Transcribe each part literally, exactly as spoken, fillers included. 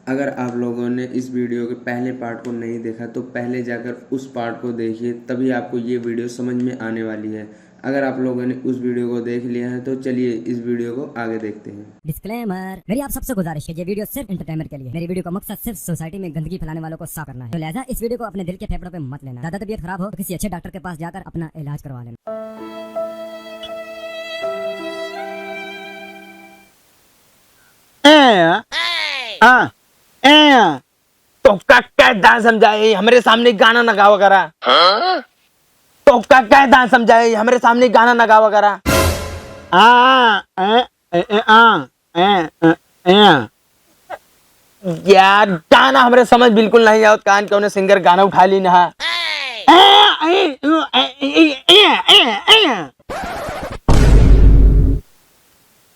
अगर आप लोगों ने इस वीडियो के पहले पार्ट को नहीं देखा तो पहले जाकर उस पार्ट को देखिए, तभी आपको ये वीडियो समझ में आने वाली है। अगर आप लोगों ने उस वीडियो को देख लिया है तो चलिए इस वीडियो को आगे देखते हैं। डिस्क्लेमर, मेरी आप सबसे गुजारिश है, ये वीडियो सिर्फ एंटरटेनमेंट के लिए। मेरी वीडियो का मकसद सिर्फ सोसाइटी में गंदगी फैलाने वालों को साफ करना है, तो लिहाजा इस वीडियो को अपने दिल के फेफड़ों पे मत लेना। ज्यादा तबीयत खराब हो तो किसी अच्छे डॉक्टर के पास जाकर अपना इलाज करवा लेना। ए, आ, ए, तोहका कै दाएँ समझाए, हमरे सामने गाना ना गावा करा। हाँ? तोहका कै दाएँ समझाए, हमरे सामने गाना ना गावा करा। आ, ए, ए, ए, आ, ए, ए, ए। यार, गाना हमरे समझ बिल्कुल नहीं आवत, कान कौने सिंगर गाना उठा ली ना। ए, ए, ए, ए।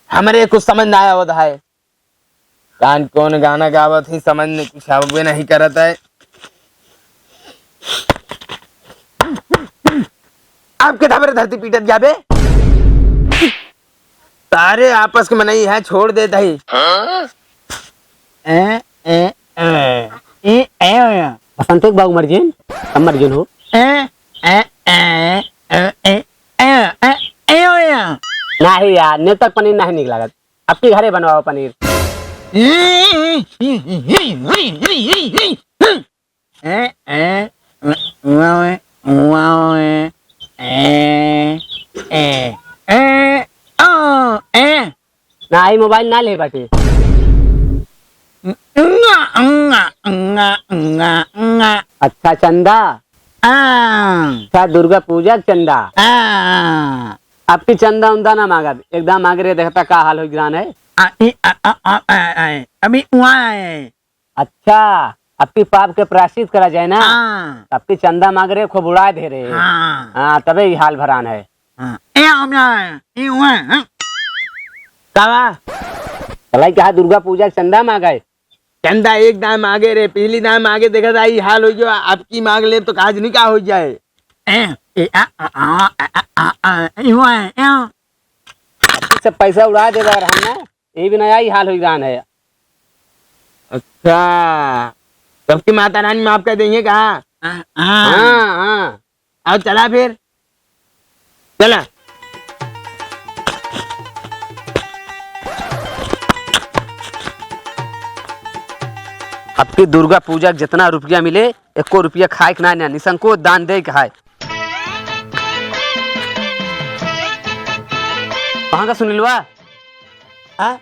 हमरे कुछ समझ ना आवत है। कान कौन गाना गावत ही, समझ में कुछ आवबे नहीं करत है। आपके धबरे धरती पीटत जाबे। सारे आपस के मनई है, छोड़ देत ही। ए, ए, ए, ए, ए, ए। बसंत एक बाऊ मर जेन, हम मर जेन हो। ए, ए, ए, ए, ए, ए, ए, ए, ए। नाही यार, नेवता क पनीर नाही निक लागत। अब की घरे बनवाओ पनीर। ए, ए, ए, ए, ए, ए, ए, ए, ओ, ए। नाही, मोबाइल ना ले बाटे। अच्छा, चंदा। हाँ। अच्छा, दुर्गा पूजा क चंदा। हाँ। अब की चंदा उंदा ना मांगब, एकदम आगे रे, देखता का हाल हो गिरान है। आ, ई, आ, आ, आ, आ, आ, अभी वहाँ है। अच्छा, अब की पाप के प्रायश्चित करा जाए ना। हाँ। अब की चंदा मांग रहे, खूब उड़ाए दे रहे। हाँ। हाँ, तबे ई हाल भरान है। हाँ। ए, हम यहाँ है, ई हुआ है, हाँ। का बा? भलाई कहा दुर्गा पूजा के चंदा मांगे। चंदा एक दाएं मांगे रे, पिछली दाएं मांगे देखा था, ई हाल हो गया, अब की मांग ले तो काज नहीं का हो जाए। ए, ए, आ, आ, ई हुआ है, ए। अब की सब पैसा उड़ा दे बार हम ना। ये भी नया ही हाल हुई गान है। अच्छा, सबकी माता रानी माफ कर देंगे का? हाँ, हाँ। हाँ, हाँ। आओ चला फिर, चला। अब की दुर्गा पूजा क जितना रुपया मिले, एको रुपया खाए के ना, ना, निसंकोच दान दे के है। कहाँ का सुनीलवा? आ?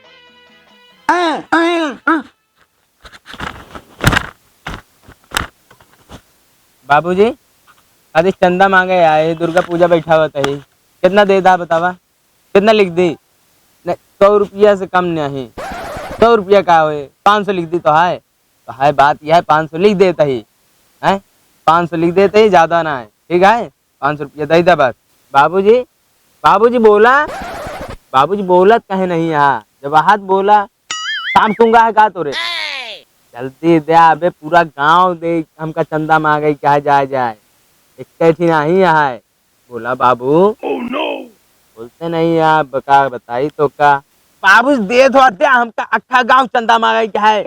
आ, आ, आ। बाबूजी, आज एक चंदा मांगे आए, दुर्गा पूजा बैठा हुआ था ही। कितना दे दा बतावा? कितना लिख दी? नहीं, सौ रुपया से कम नहीं। सौ रुपया का होए? पाँच सौ लिख दी तो है। तो है बात यह है, पाँच सौ लिख देता ही। हैं? पाँच सौ लिख देता ही, ज्यादा ना है। ठीक है? पाँच सौ रुपया दे दे बस। बाबूजी, बाबूजी बोला, बाबूजी बोलत कहे नहीं यहाँ, जब हाथ बोला, काम सूंगा है का तोरे? जल्दी दे, अबे पूरा गांव दे हमका चंदा मांगे, क्या जाए जाए, एक कैठी नहीं यहाँ है। बोला बाबू। बोलते नहीं आप, का बताई तो का। बाबू दे दो दे, हमका अक्खा गांव चंदा मांगे क्या है।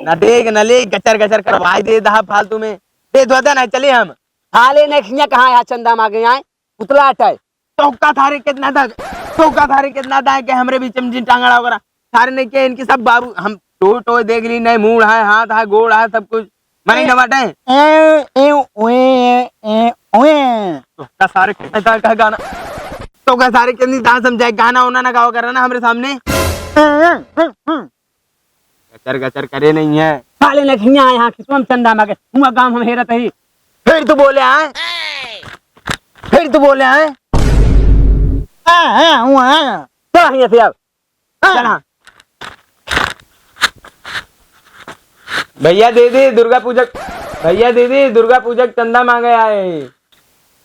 ना देख, ना ले, गचर गचर करवाई दे दहा फालतू में। दे दो दे, नहीं चले हम। साले नखिया कहाँ यहाँ चंदा मांगे आए? पुतला हटाए। तोहका थारे कितना दा, तोहका थारे कितना दा है कि हमरे बीच में जिन टांगड़ा वगैरह। थारे नहीं के इनके सब बाबू, हम टोए टोए देख ली, नहीं मूड़ है, हाथ है, गोड़ है, सब कुछ। मने ए, न बाटे। ए, ए, ओए, ए, ओए। तोहका सारे कितना दा का गाना। तोहका सारे कितनी दा समझाए, गाना वाना ना गावा करा ना हमरे सामने। ए, ए, ए, ए। गचर गचर करे नहीं है। साले नखिया यहाँ कि तुम चंदा मांगे, हुआ गांव हम हेरत ही। फिर तू बोले आए, फिर तू बोले आए। हाँ, हाँ, हुआ है। चल यहाँ से अब। हाँ। चल हाँ। भैया दीदी दुर्गा पूजा, भैया दीदी दुर्गा पूजा क चंदा मांगे आए।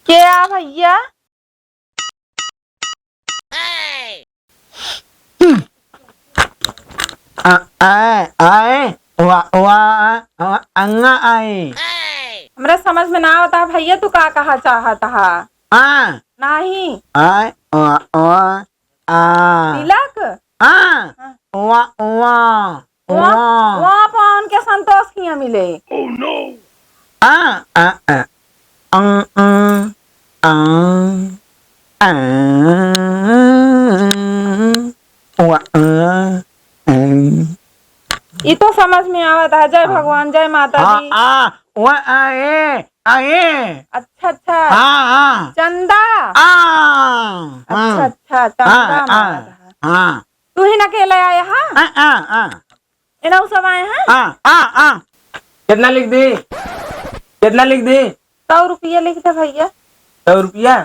के आ भैया? आ, आए, आए, वा, वा, वा, अंगा आए। हमरा समझ में ना आवता भैया, तू का कहा चाहत हा? आ। नाही। आए, वा, वा, आ। तिलक? आ। हाँ। वा, वा, वा, वा। वा, वा, उनके संतोष किहाँ मिले। आ, आ, आ, आ, आ, आ, आ, वा, आ, आ। ई तो समझ में आवत है। जय भगवान, जय माता हाँ, दी। आ, वा, आ, ए, आ, ए। अच्छा, अच्छा। हाँ, हाँ। चंदा। आ, हाँ। अच्छा, अच्छा, चंदा हाँ, मांगत है। हाँ। तू ही ना अकेले आए, हाँ? आ, आ, आ। एनहू सब आए हैं? आ, आ, आ। कितना लिख दी? कितना लिख दी? सौ रुपया लिख दे भैया। सौ रुपया?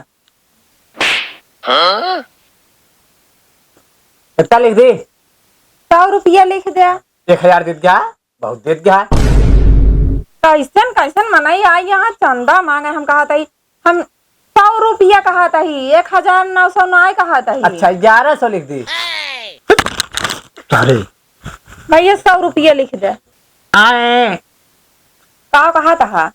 हाँ? कितना लिख दी? सौ रुपया लिख दे। एक हजार देत गया, बहुत देत गया। कैसन, कैसन मनई आई यहाँ चंदा मांगे, हम कहत हई, हम सौ रुपया कहत हई, एक हजार नौ सौ नाय कहत हई। अच्छा, ग्यारह सौ लिख दी। अरे। भैया, सौ रुपया लिख दे। आए। का कहत हा?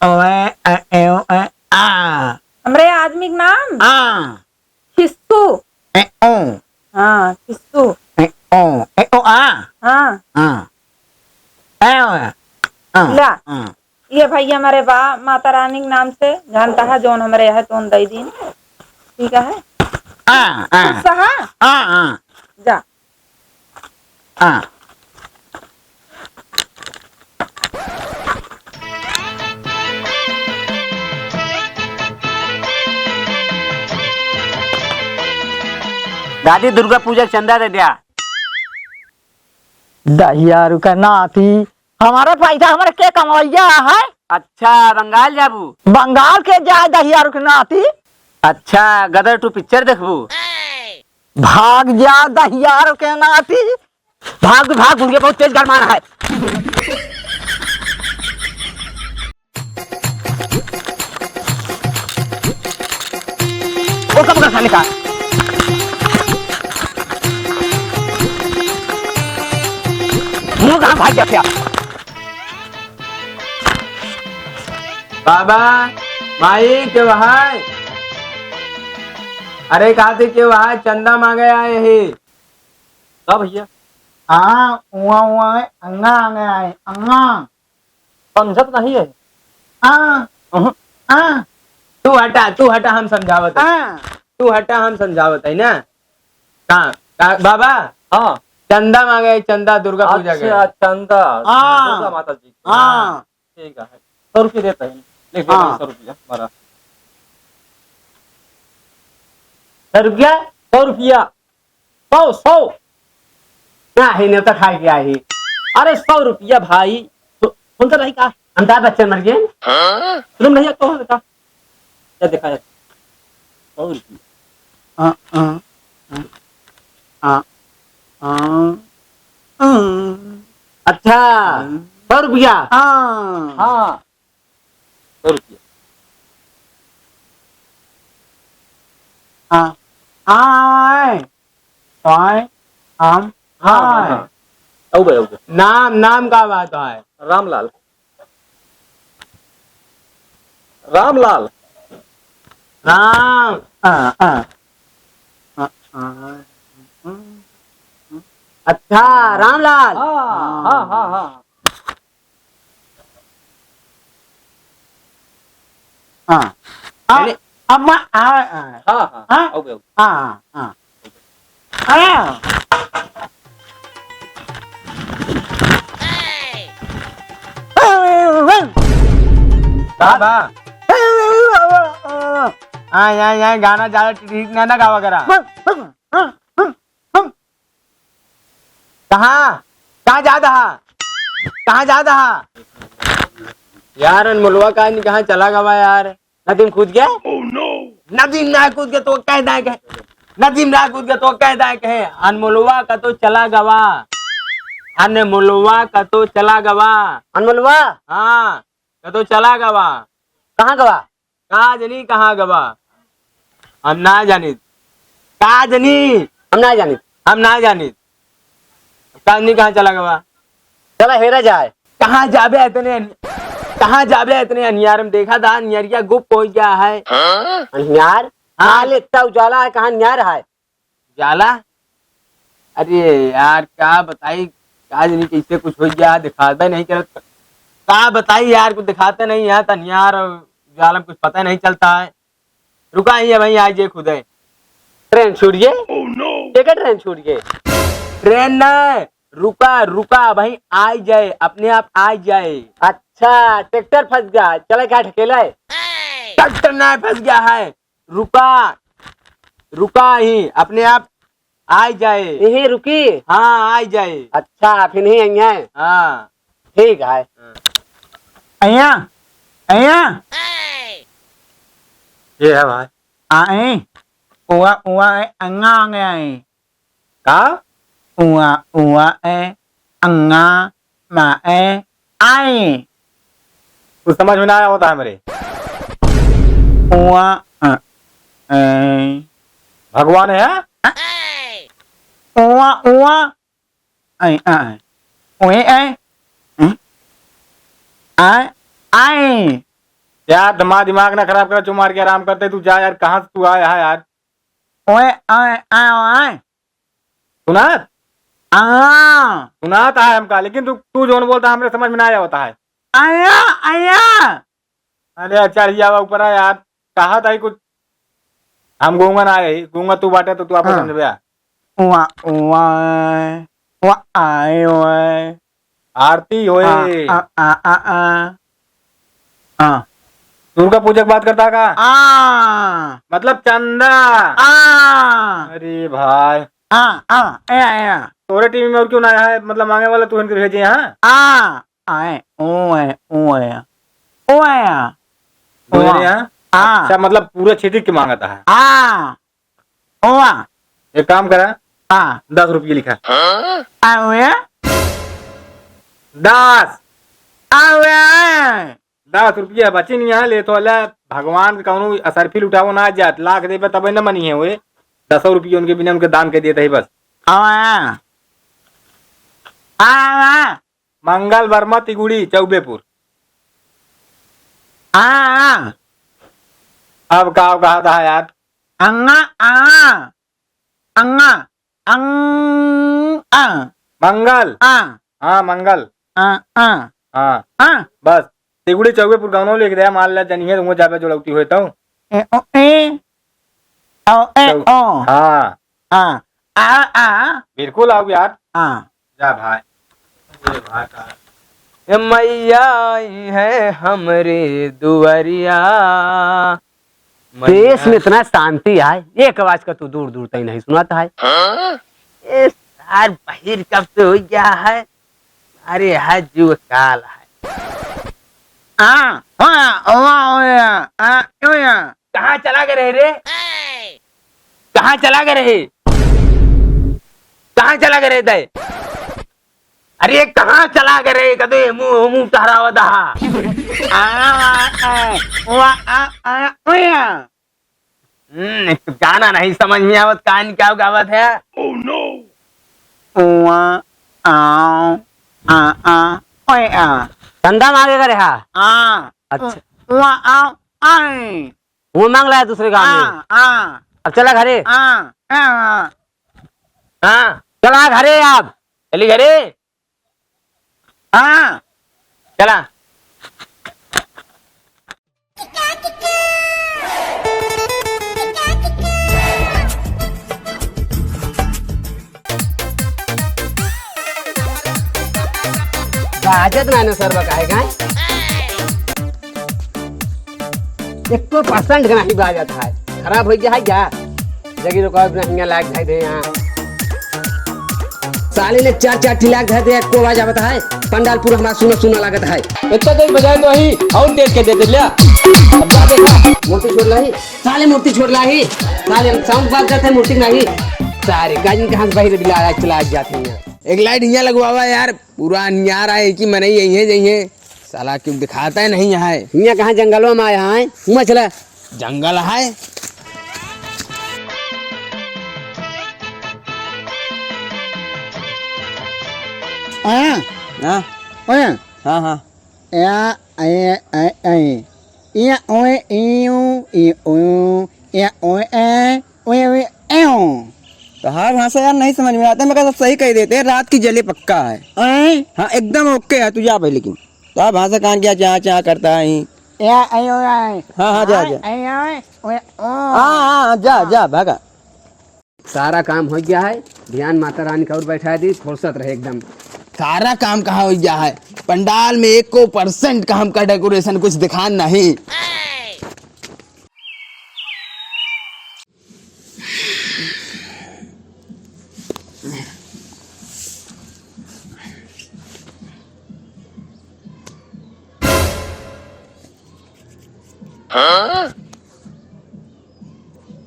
ओए, ए, ए, ओ, ए, आ। हमरे आदमी के नाम? आ। खिस्सू। ए, ओ। हाँ, खिस्सू। ए, ओ। ए, ओ, आ। हाँ। हाँ। ए, ओ, आ। ला। हाँ। ये भैया हमरे बा, माता रानी के नाम से जानत हा, जौन हमरे है तौन दई दीन। ठीक है? आ, आ। खुश रहा? आ, आ। जा। आ। दादी, दुर्गा पूजा के चंदा दे द्या। दहियारू का नाती, हमारा पैसा हमारा के कमवैया है? अच्छा, बंगाल जाबू? बंगाल के जाए दहियारू के नाती। अच्छा, गदर टू पिक्चर देखबू? भाग जा दहियारू के नाती, भाग, भाग, बुढ़िया बहुत तेज गरमान है। ओका पकड़ साले का। मुंह कहाँ भाग जाते आप? बाबा, माई, के वहाय? अरे, कहते के वहाय चंदा मांगे आए ही। का भैया? हाँ, उआ, उआ, अंगा, अंगा आए, अंगा। समझत नहीं है। हाँ। अहं। हाँ। तू हटा, तू हटा, हम समझावत है। हाँ। तू हटा, हम समझावत है ना। का, का, बाबा? हाँ। चंदा मांगे, चंदा दुर्गा पूजा के। अच्छा, चंदा। हाँ। दुर्गा माता जी के। हाँ। ठीक है। सौ रुपया देता है। लिख दे हाँ। सौ रुपया हमारा। सौ रुपया? सौ रुपया। सौ, सौ। ना है, नेवता खाए के आई। अरे, सौ रुपया भाई। तो, कौन सा भाई का? अमिताभ बच्चन मर गए। हाँ? फिल्म नहीं है, तो है का? क्या दिखाया? सौ रुपया। आ, आ, आ, आ, आ, आ। अच्छा, हाँ। सौ रुपया। हाँ। हाँ। सौ रुपया। हाँ। आए। आए। हम। हाँ, हाँ, आए। हाँ। आउ बे, आउ बे। नाम, नाम का बात है? रामलाल। रामलाल। राम। आ, आ। आ, आ। अच्छा, रामलाल। हाँ, हाँ, हाँ, हाँ। हाँ। आ, अरे। अम्मा, आ, आ। हाँ, हाँ, हाँ? आउ बे, आउ। हाँ, हाँ। हाँ। का बा? आय, आय, आय, गाना ज्यादा ठीक ना, ना गावा करा। कहाँ? कहाँ जात हा? कहाँ जात हा? यार, अनमोलवा का आदमी कहाँ चला गवा यार? नदी में कूद गया? नदी में ना कूद गया तो कह दाए कहे। नदी में ना कूद गया तो कह दाए कहे। अनमोलवा का तो चला गवा। अनमोलवा का तो चला गवा। अनमोलवा? हाँ, का तो चला गवा। कहाँ गवा? का जनी कहाँ गवा? हम ना जानित। का जनी? हम ना जानित। हम ना जानित। का जनी कहाँ चला गवा? चला हेरा जाए। कहाँ जाबे इतने अन-, कहाँ जाबे इतने अनियार में? देखा था, अनियरिया गुप्त हो गया है। हाँ? अनियार? हाँ। काल इतना उजाला है, कहाँ अनियार है? जाला? अरे यार, का बताई, का जानी कैसे कुछ होइ गया, दिखाते नहीं चलत। का बताई यार, कुछ दिखाते नहीं है, तनियार जालम कुछ पता नहीं चलता है। रुका ही है भाई, आज ये खुद है। ट्रेन छूट गए? Oh no! के के ट्रेन छूट गए? ट्रेन न, रुका, रुका भाई, आ जाए, अपने आप आ जाए। अच्छा, ट्रैक्टर फंस गया है, चले क्या ढकेला है? ट्रैक्टर नहीं फंस गया है, रुका, रुका ही, अपने आप आ जाए। यहीं रुकी? हाँ, आ जाए। अच्छा, फिर नहीं आई है? हाँ। ठीक है। हाँ। अइया, अइया। ये है भाई। आए, उआ, उआ, ए, अंगा, अंगे आए। का? उआ, उआ, ए, अंगा, मा, ए, आए। कुछ समझ में ना आया होता है मेरे। उआ, अ, ए। भगवान है? उआ, उआ, आए, आए। ओए, आए। हम्म? आए, आए। यार, दिमाग, दिमाग ना खराब कर, चुप मार के आराम करते। तू जा यार, कहाँ से तू आया है यार? ओए, आए, आए, आए। सुनात? हाँ। सुनात है हमका, लेकिन तू, तू जोन बोलता है, हमरे समझ में ना आया होता है। आया, आया। अरे, चढ़ जावा ऊपर, आ यार। कहा था ही कुछ? हम गूंगा ना आए, गूंगा तू बाटे तो तू आपस हाँ। समझबे आ। उआ, उआ, उआ, आए, ओए। आरती होए। आ, आ, आ, आ, आ। हाँ। दुर्गा पूजा की बात करता का? आ। मतलब चंदा। आ। अरे भाई। आ, आ, ए, ए। तोरे टीवी में और क्यों ना आया है? मतलब मांगे वाला तू इनके भेजे यहाँ? आ, आए, ओ है, ओ है, ओ है। तू ओ। यहाँ? आ। अच्छा, मतलब पूरा छिटिक के मांगता है। आ। ओवा। एक काम करा। हाँ। दस रुपये लिखा। हाँ? आवे? दस। आवे? दस रुपया बची नहीं है, ले तो ले, भगवान के कौनो असरफी लुटावो ना जात, लाख देबे तबे न मनी है वे, दसों रुपये उनके बिना उनके दान कर देता ही बस। आवे? आवे? मंगल वर्मा तिगुड़ी चौबेपुर। आ, आ। अब का कहा था यार? अंगा, आ। अंगा, अंग, आ। मंगल। आ। हाँ, मंगल। आ, आ। हाँ। आ। बस, तिगुड़ी चौबेपुर गाँव लिख दे, मान ले जनिए तुमको जाबे जोड़ौती हुए तो। ए, ओ, ए। ओ, ए, चौ-, ओ। हाँ। आ, आ, आ। बिल्कुल आओ यार। हाँ। जा भाई। ये भाई का। ए मैया आई है हमरे दुआरिया। मैया। देश में इतना शांति है, एक आवाज का तू दूर दूर तक नहीं सुनाता है। हाँ? ये सार बहिर कब से हो गया है? अरे है जुग काल है। आ, ओया, ओवा, ओया, आ, ओया। कहाँ चला गए रहे रे? कहाँ चला गए रहे? कहाँ चला गए रहे तय? अरे कहाँ चला गए रहे? कदे मुंह, मुंह टहरावा दहा। आ, आ, आ, ओवा, आ, आ, ओया। हम्म, एक तो गाना नहीं समझ में आवत, कान क्या गावत है? Oh no! उआ, आव, आ, आ, ओए, आ। चंदा मांगे करे हा? आ। अच्छा। उआ, आव, आए। वो मांग लाया दूसरे गांव में। आ, आ। अब चला घरे। आ, आ, आ। हाँ, चला घरे अब। चली घरे। हाँ। चला। बाजत ना, ना सरवा काहे गाय? एको percent का नहीं बाजत है, खराब हो गया है क्या? जगी रुको, अपना हिंगा लाग जाए दे यहाँ। साले ने चार चार ठी लाग जाए दे, एको आवाज आवत है, पंडाल पूरा हमारा सुना सुना लागत है। इतना देर बजाए तो ही और तेज के दे दे लिया। अब जा देखा, मूर्ति छोड़ लाई, साले मूर्ति छोड़ लाई, साले हम sound बात करते हैं, मूर्ति नहीं। सारे गाजन के हाथ बाहर बिला चला जाते हैं। एक लाइट हियाँ लगवावा यार, पूरा अन्यार आए कि मनई यही है, यही है। साला क्यों दिखाता है नहीं यहाँ है। हियाँ कहाँ जंगलवा में आया है? हुआँ चला। जंगल है। आया? हाँ। आया? हाँ, हाँ। या, ए, ए, ए। या, ओए, ई, ऊ, ई, ऊ, या, ओए, ए, ओए, ओए, एओ। त तहार भाषा यार नहीं समझ में आता, मैं कहा सही कह देते, रात की जले पक्का है। हैं? हाँ, एकदम ओके है, तू जा भाई। लेकिन तहार भाषा कान क्या चा चा करता है? या, आयो, आए। हाँ, हाँ, जा, आए, जा। आए, आए, ओए, ओ। हाँ, हाँ, हाँ, जा, जा, भागा। सारा काम हो गया है, ध्यान माता रानी का और बैठा दी, फुर्सत रहे एकदम। सारा काम कहाँ हो गया है? पंडाल में एको percent का हमका decoration कुछ दिखान नहीं।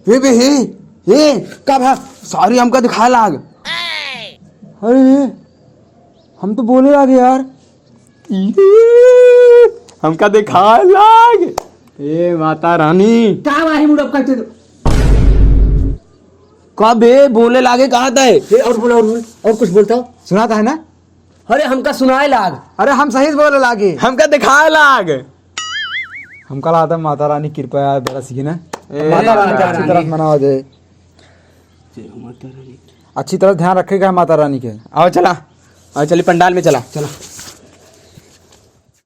हे बे, हे, हे, का भा? Sorry, हमका दिखाए लाग। अरे, हम तो बोले लागे यार। हमका दिखाए लाग। ए माता रानी। का भाई मुड़प करते? का बे, बोले लागे कहा था? ए, और बोला, और बोल, और कुछ बोलता हो? सुनाता है ना? अरे, हमका सुनाए लाग। अरे, हम सही से बोले लागे। हमका दिखाए लाग। हमका लागत है माता रानी कृपा है, बरस गई ना। ए, माता रानी का अच्छी तरह से मनावा जाए। जय हो माता रानी। अच्छी तरह ध्यान रखेगा माता रानी के। आओ चला, आओ चली पंडाल में चला। चला।